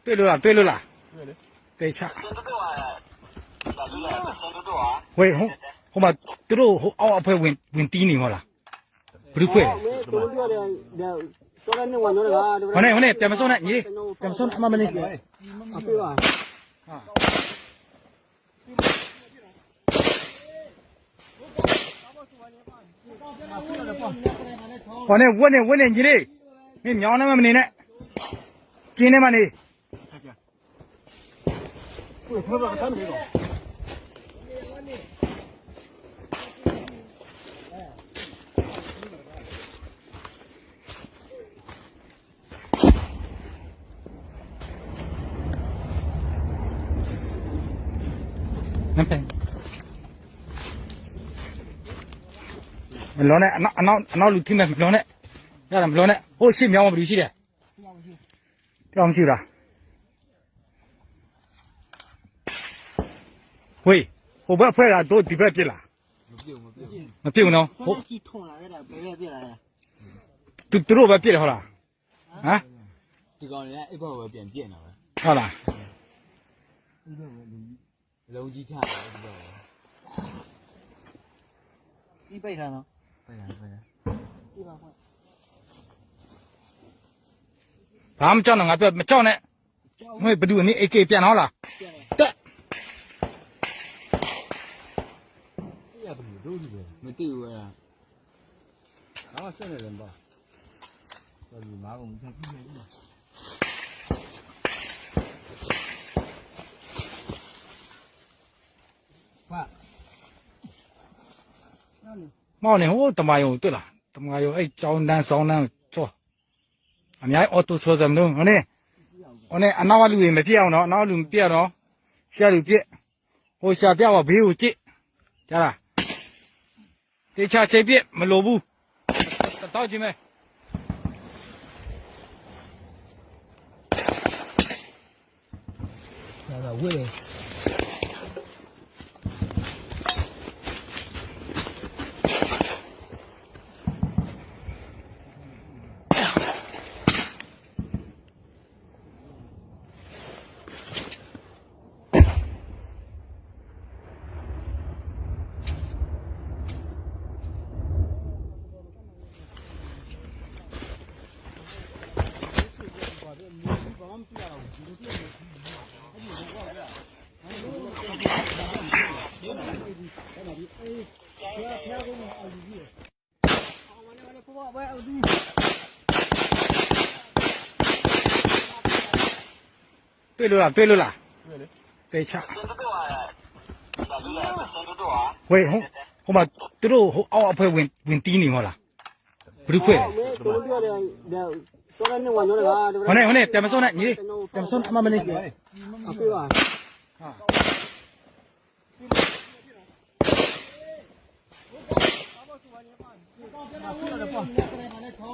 တွေ့လို့လား, တွေ့လို့လား, တဲဆၣ်, ဝဲ, ဟိုမှာ, သူတို့ ဟိုအောက်အဖွဲ့ ဝင်, ဝင်တီးနေမလား, ဘယ်သူဖွဲ့လဲ, ဟိုန့ၣ်, ဟိုန့ၣ်, ပြန်မစောင့်နဲ့, ညီလေး, ပြန်မစောင့်နဲ့, အမမနေ, ဟိုန့ၣ်, ဝဲန့ၣ်, ဝဲန့ၣ်, ညီလေး, မ့ၢ်မြောင်းနဲ့မနေနဲ့, ကင်းနဲ့မနေ, မလောနဲ့, အနောက်, အနောက်လူထိမယ်, မလောနဲ့, ရတာ, မလောနဲ့, ဟိုရှေ့မြောင်းမှာ ဘယ်သူရှိလဲ, တယောက်မရှိဘူးလား, ဝေး, ဟိုဘက်အဖွဲ့လား, တို့ဒီဘက်ပစ်လား, မပစ်ဘူးနော်, ဟို, သူ, သူတို့ပဲပစ်တယ်ဟုတ်လား, ဟမ်, ဟုတ်လား, ဘာမှမကြောက်နဲ့, ငါပြော, မကြောက်နဲ့, မင်းဘယ်သူ့နည်း AK ပြန်ဟုတ်လား, တက်, မသိဘူး, မင်းန့ၣ်, ဟိုတမၤယိၤတွေ့လား, တမၤယိၤ အဲကျောင်းတန်း, ကျောင်းတန်း, အများကြီး auto ဆွဲတယ်မလို့, ဟိုန့ၣ်, ဟိုန့ၣ်, အနောက်ကလူတွေ မပစ်အောင်နော်, အနောက်ကလူ မပစ်အောင်နော်, ရှေ့ကလူပစ်, ဟိုရှေ့ပြပါ ဘီးကိုကြည့်, ကြားလား, တေချာ ချိန်ပစ်, မလိုဘူး, တစ်တောက်ကြည့်မယ်. တွေ့လို့လား, တွေ့လို့လား, တဲဆၣ်, ဝဲ, ဟိုမှာ, သူတို့ ဟိုအောက်အဖွဲ့ ဝင်, ဝင်တီးနေမလား, ဘယ်သူ့အဖွဲ့လဲ, ဟိုန့ၣ်, ဟိုန့ၣ်, ပြန်မစောင့်နဲ့, ညီလေး, ပြန်မစောင့်နဲ့, အမမနေ,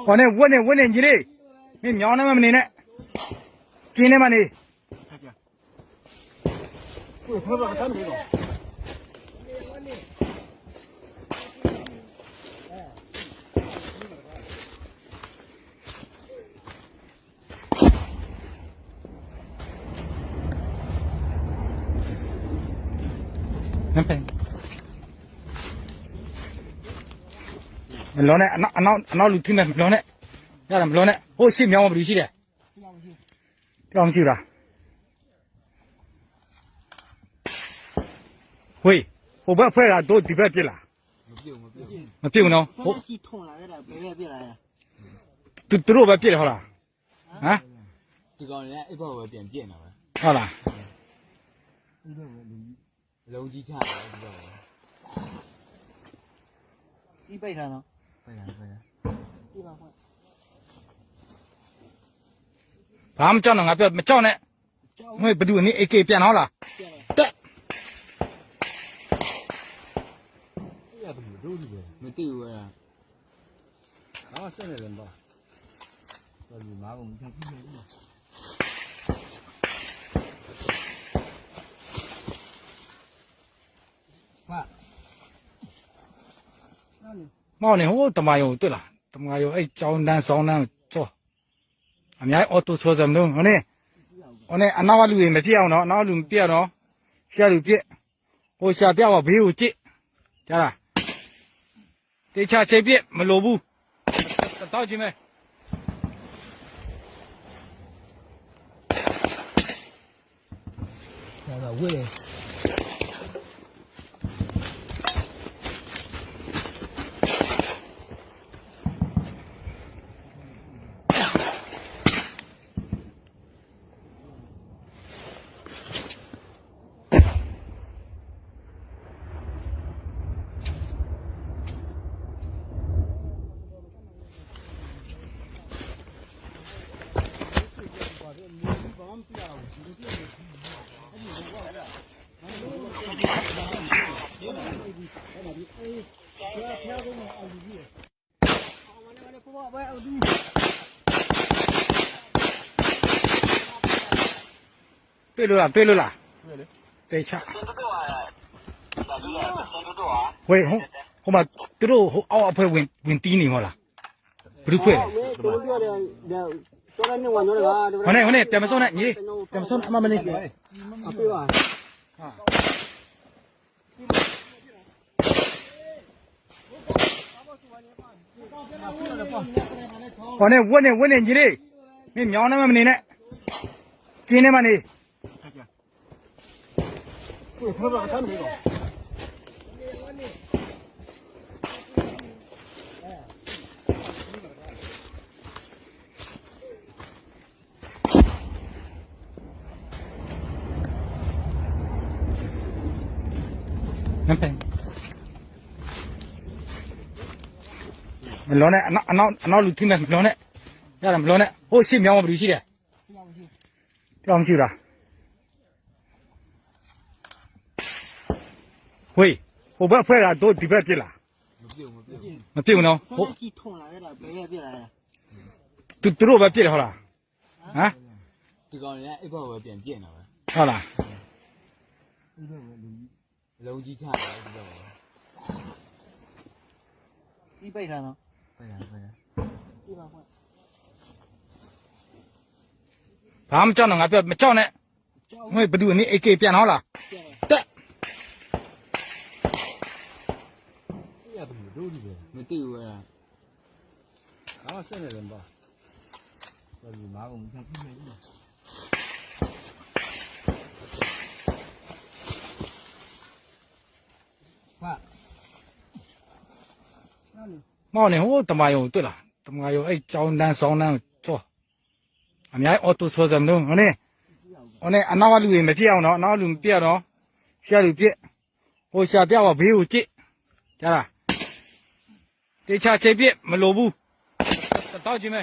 ဟိုန့ၣ်, ဝဲန့ၣ်, ဝဲန့ၣ်, ညီလေး, မ့ၢ်မြောင်းနဲ့မနေနဲ့, ကင်းနဲ့မနေ. မလောနဲ့, အနောက်, အနောက်လူထိမယ်, မလောနဲ့, ရတာ, မလောနဲ့, ဟိုရှေ့မြောင်းမှာ ဘယ်သူရှိလဲ, တယောက်မရှိဘူးလား, တယောက်မရှိဘူးလား, ဝေး, ဟိုဘက်အဖွဲ့လား, တို့ဒီဘက်ပစ်လား, မပစ်ဘူးနော်, ဟို, သူ, သူတို့ပဲပစ်တယ်ဟုတ်လား, ဟမ်, ဟုတ်လား, ဘာမှမကြောက်နဲ့, ငါပြော, မကြောက်နဲ့, မင်းဘယ်သူ့နည်း AK ပြန်ဟုတ်လား, တက်, မသိဘူး, မင်းန့ၣ်, ဟိုတမၤယိၤတွေ့လား, တမၤယိၤ အဲကျောင်းတန်း, ကျောင်းတန်း, အများကြီး auto ဆွဲတယ်မလို့, ဟိုန့ၣ်, အီၤန့ၣ် အနၢ်ဝါလူၤအံၤ မပျဲအီၤနီၤ, အနၢ်ဝါလူၤမပျဲအီၤနီၤ, ရှါလူၤပျဲ, ဟိရှါပျဲအီၤ ဘ့ဟိက့ၣ်, တ့ဆၣ်ဆ့ပျဲ မလိာ်ဘူး, တတီက့ၤမဲာ် တ့ၢ်လၢလၢ် တ့ၢ်လၢလၢ်, တ့ဆၣ်, ဝဲ, ဟိမး တရိးအီၣ်အဖဲဝ့ၢ်တံန့ၣ်မီၢ်လၢ်, ပဒုခွဲးလဲၣ်, ဟိန့ၣ် ဟိန့ၣ် တဲမစိန့ၣ် ညီ, တဲမစိန့ၣ် အမမ့ၢ်န့ၣ် အီၤန့ၣ် ဝဲန့ၣ် ဝဲန့ၣ် ညီန့ၣ်, မ့ၢ်မညီန့ၣ်မ့ၢ်မနုၤန့ၣ်, က့န့ၣ်မးန့ၣ် မလီၤန့ၣ်, အနီၢ်လူၤထံမဲာ်မလီၤန့ၣ်, ယမလီၤန့ၣ်, အိၣ်ဆံၣ်မညီမပဒုဆံၣ်ဒီး, တၢ်မဆံၣ်ဒီး, ဝ့ၢ်, ဟိဘၣ်ဖှဲၣ်ဒီး ဒိးတုၤဖဲပျဲလၢ်, မပျဲနီၤ, တရိးဘၣ်ပျဲလၢ်ဟီလၢ်, ဟီလၢ်, ဖးမကၠီၣ်နီၤ ငါပျဲမကၠီၣ်န့ၣ်, မ့ၢ်ပဒုးန့ၢ်အ့ၣ်က့ပျဲနီၤလၢ်, တၢ် မ့ၢ်န့ၣ် ဟိတမၤယိၤတ့ၢ်လီၤ, တမၤယိၤအဲၣ်ကၠီနန်း စီနန်း ကၠီ, အမ့ၢ်အိၣ်တူၢ်ဆိသးမနုၤ, အီၤန့ၣ် အနီၢ်ဝါလူၤအံၤ မပျဲအီၤနီၤ, အနီၢ်ဝါလူၤမပျဲအီၤနီၤ, ရှါလူၤပျဲ, ဟိရှါပျဲအီၤ ဘ့ဟိက့ၣ်, တ့ဆၣ်ဆ့ပျဲ မလိာ်ဘူး, တတီက့ၤမဲ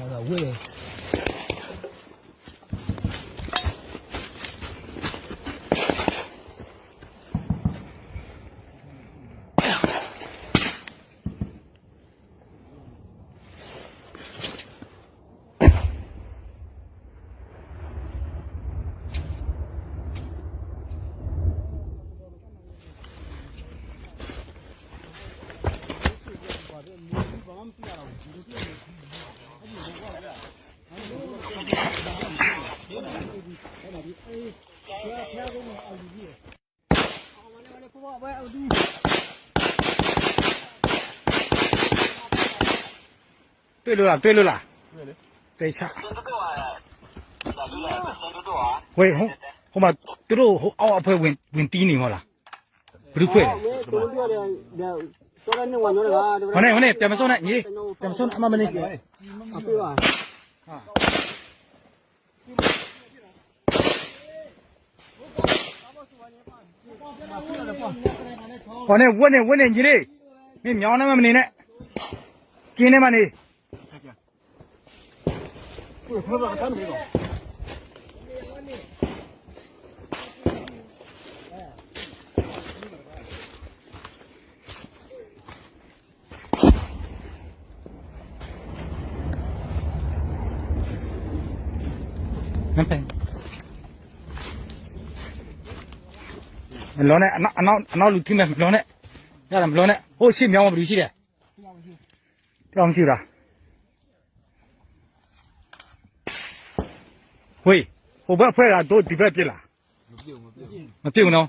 ာ် တ့ၢ်လၢလၢ် တ့ၢ်လၢလၢ်, တ့ဆၣ်, ဝဲ, ဟိမး တရိးအီၣ်အဖဲဝ့ၢ်တံန့ၣ် ဟီလၢ်, ပဒုခွဲးလဲၣ်, ဟိန့ၣ် ဟိန့ၣ် တဲမစိန့ၣ် ညီ, တဲမစိန့ၣ် အမမ့ၢ်န့ၣ် အီၤန့ၣ် ဝဲန့ၣ် ဝဲန့ၣ် ညီန့ၣ်, မ့ၢ်မညီန့ၣ်မ့ၢ်မနုၤန့ၣ်, က့န့ၣ်မးန့ၣ် မလီၤန့ၣ်, အနီၢ်လူၤထံမဲာ်မလီၤန့ၣ်, ယမလီၤန့ၣ်, အိၣ်ဆံၣ်မညီမပဒုဆံၣ်ဒီး, တၢ်မစံၣ်လၢ ဝ့ၢ် ဟိဘၢၣ်ဖှဲၣ်ဂၤဒိဒံးဘၢၣ်ပျဲၢ်လၢ မပျဲၢ်နီၤ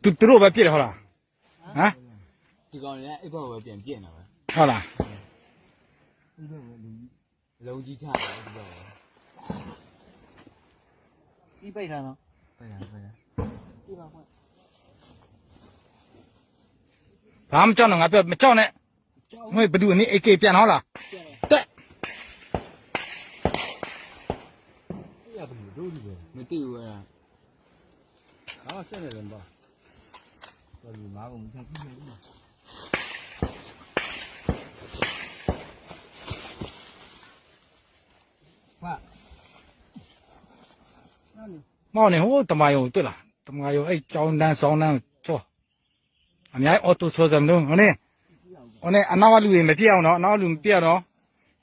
တရူးဘၢၣ်ပျဲၢ်လၢဟီလၢ ဟီလၢ ပမကၠီနီၤ ငါပမကၠီန့ၣ် မ့ၢ်ပဒုးန့ၣ် AK ပျဲၢ်နီၤလီၤ တဲ မ့ၢ်န့ၣ် ဟိတမၤယိၤတ့ၢ်လီၤ တမၤယိၤ အဲၣ်ကၠီနန်း စီနန်း ကၠီ အများကြီး auto ဆွဲတယ်မလို့ ဟိန့ၣ် ဟိန့ၣ် အနောက်ကလူတွေ မပစ်အောင်နော် အနောက်ကလူ မပစ်အောင်နော်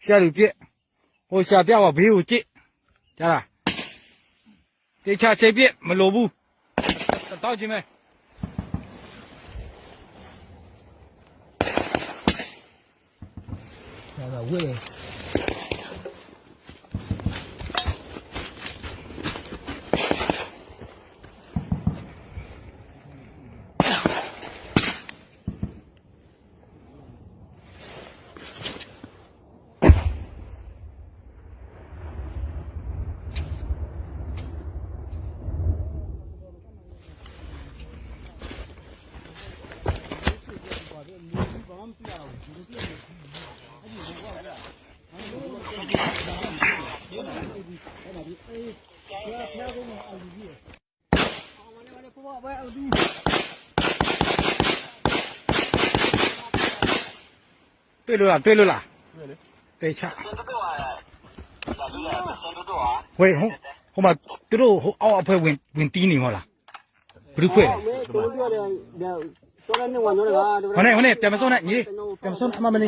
ရှေ့ကလူပစ် ဟိုရှေ့ပြပါ ဘေးကိုကြည့် ကြားလား တေချာချိတ်ပစ် မလိုဘူး တတောက်ချင်းပဲ တွေ့လို့လား တွေ့လို့လား တေချာ ဝဲ ဟို ဟိုမှာ သူတို့ ဟို အောက်အဖွဲ့ ဝင် ဝင်တီးနေမလား ဘယ်သူခွဲလဲ ဟိုနဲ့ ဟိုနဲ့ ပြန်မစောင့်နဲ့ ညီလေး ပြန်မစောင့်နဲ့ အမမနေ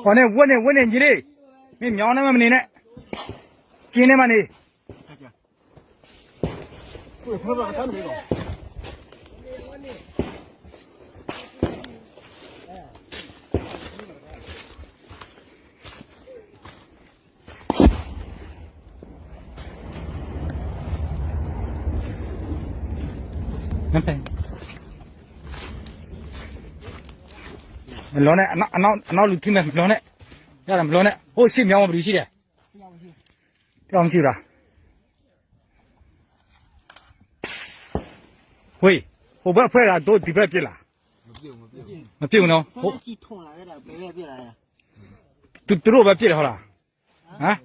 ဟိုနဲ့ ဝဲနဲ့ ဝဲနဲ့ ညီလေး မင်းမြောင်းနဲ့ မနေနဲ့ ကင်းနဲ့ မနေ မလောနဲ့ အနောက် အနောက် အနောက်လူထိမယ် မလောနဲ့ ရတာ မလောနဲ့ ဟို ရှေ့မြောင်း ဘယ်သူရှိတယ် တယောက်မရှိဘူးလား ဝေး ဟိုဘက်အဖွဲ့က ဒိုးဒီဘက်ပစ်လား မပစ်ဘူးနော် ဟို သူ သူတို့ပဲပစ်တယ် ဟုတ်လား ဟမ်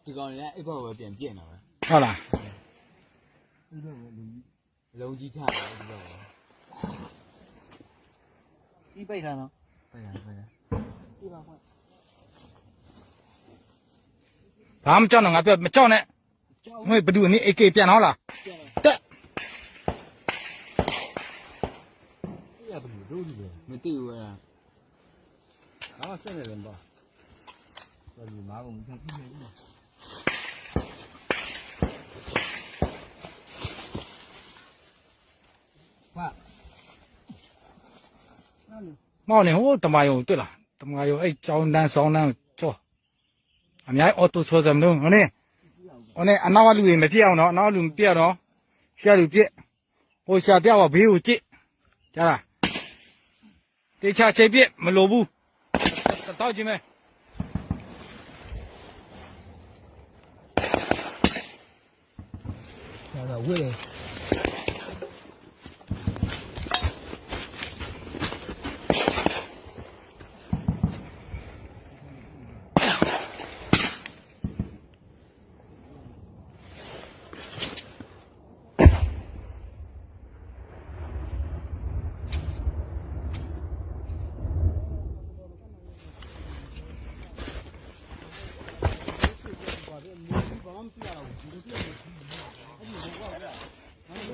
ဒီကောင်လည်း အဲ့ဘက်ပဲ ပြန်ပစ်နေတာပဲ ဟုတ်လား လုံးကြီးချတယ် ဒီဘက်ပဲ စီးပိတ်တာနော် ပိတ်တာ ပိတ်တာ ဘာမှမကြောက်နဲ့ ငါပြော မကြောက်နဲ့ မင်းဘယ်သူအနည်း AK ပြန်ဟောလား တက် မသိဘူး အဲ့ဒါ ဘာမှဆက်နေတယ် ဘာမှမသိဘူး မ့ၢ်န့ၣ် ဟိုတမၤယိၤတ့ၢ်လီၤ တမၤယိၤ အဲၣ်ကၠီနန်း စီနန်း ကၠီ အများကြီး auto ဆွဲတယ်မလို့ ဟိုန့ၣ် ဟိုန့ၣ် အနောက်ကလူတွေ မပစ်အောင်နော် အနောက်ကလူ မပစ်အောင်နော် ရှေ့ကလူပစ် ဟိုရှေ့ပြပါ ဘေးကိုကြည့် ကြားလား တေချာချိတ်ပစ် မလိုဘူး တတောက်ချင်းပဲ ဘာ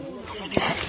မှမသိဘူး